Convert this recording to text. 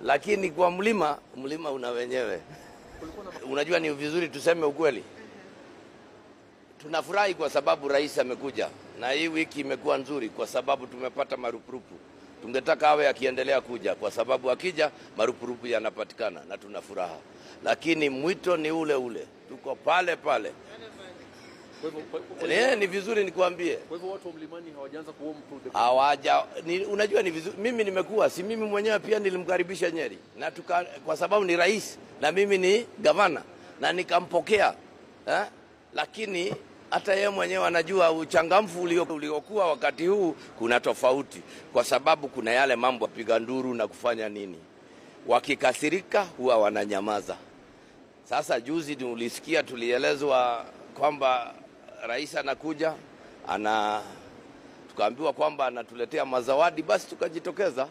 Lakini kwa mlima, mlima una wenyewe. Unajua ni vizuri tuseme ukweli. Tunafurahi kwa sababu rais amekuja, na hii wiki imekuwa nzuri kwa sababu tumepata marupurupu. Tungetaka awe akiendelea kuja kwa sababu akija marupurupu yanapatikana na tuna furaha, lakini mwito ni ule ule, tuko pale pale. Kwa hivyo Ni vizuri nikuambie, kwa hivyo watu wa mlimani hawajaanza kuwarm to the hawaja ni, unajua ni vizuri, mimi nimekuwa si mimi mwenyewe pia nilimkaribisha Nyeri na kwa sababu ni rais na mimi ni gavana na nikampokea eh? Lakini hata yeye mwenyewe anajua uchangamfu uliokuwa wakati huu kuna tofauti, kwa sababu kuna yale mambo ya piga nduru na kufanya nini. Wakikasirika huwa wananyamaza. Sasa juzi tulisikia, tulielezwa kwamba rais anakuja, tukaambiwa kwamba anatuletea mazawadi, basi tukajitokeza.